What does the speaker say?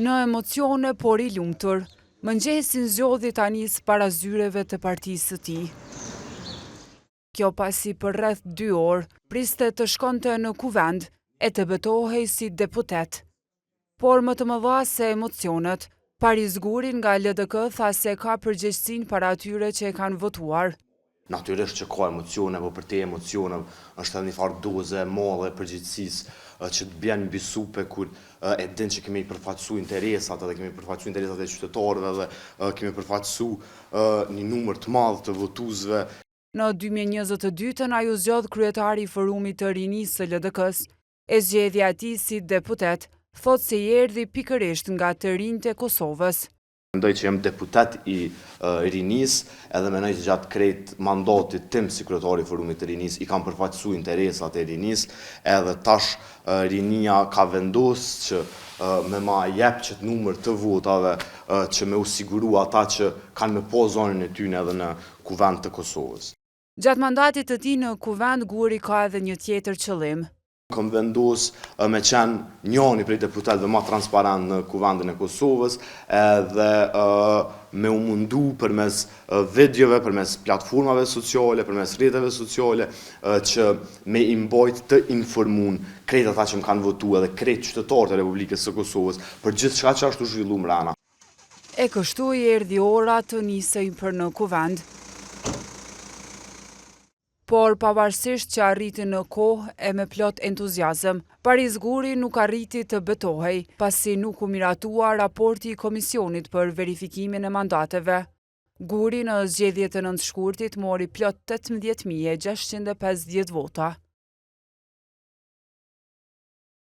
Në emocione, por i lumtur, mëngjesin zgjodhi ta nisë para zyreve të partisë së tij. Kjo pasi për rreth 2 orë priste të shkonte në kuvend e të betohej si deputet. Por më të mëdha se emocionet, Paris Guri nga LDK tha se ka përgjegjësinë para atyre që e kanë votuar. Natyrisht që ka emocione, po përtej emocioneve është edhe një farë doze e madhe e përgjegjësisë që të bjen mbi supe kur e din që kemi përfaqësu interesat edhe kemi përfaqësu interesat e qytetarëve dhe kemi përfaqësu një numër të madh të votuesve. Në 2022-ën ai u zgjodh kryetari i Forumit të Rinisë së LDK-së. E zgjedhja e tij si deputet, thotë se i erdhi pikërisht nga të rinjtë e Kosovës. Mendoj që jam deputet i rinisë edhe mendoj që gjatë krejt mandatit tim si kryetar i Forumit të Rinisë i kam përfaqësu interesat e rinisë edhe tash rinia ka vendos që me ma jep qët numër të votave që me u siguru ata që kanë me pa zonin e tyne edhe në Kuvend të Kosovës. Gjatë mandatit të tij në Kuvend, Guri ka edhe një tjetër qëllim. Kom vendos me qenë njani prej deputetëve ma transparent në Kuvendin e Kosovës edhe me u mundu përmes videove, përmes platformave sociale, përmes rrjeteve sociale që me i mbajt të informun krejt ata që më kanë votu edhe krejt qytetarët e Republikës së Kosovës për gjithçka që është tu zhvillu mrena. E kështu i erdhi ora të nisej për në Kuvend. Por pavarësisht që arriti në kohë e me plot entuziazëm, Paris Guri nuk arriti të betohej, pasi nuk u miratua raporti i Komisionit për verifikimin e mandateve. Guri në zgjedhjet e 9 shkurtit mori plot 18.650 vota.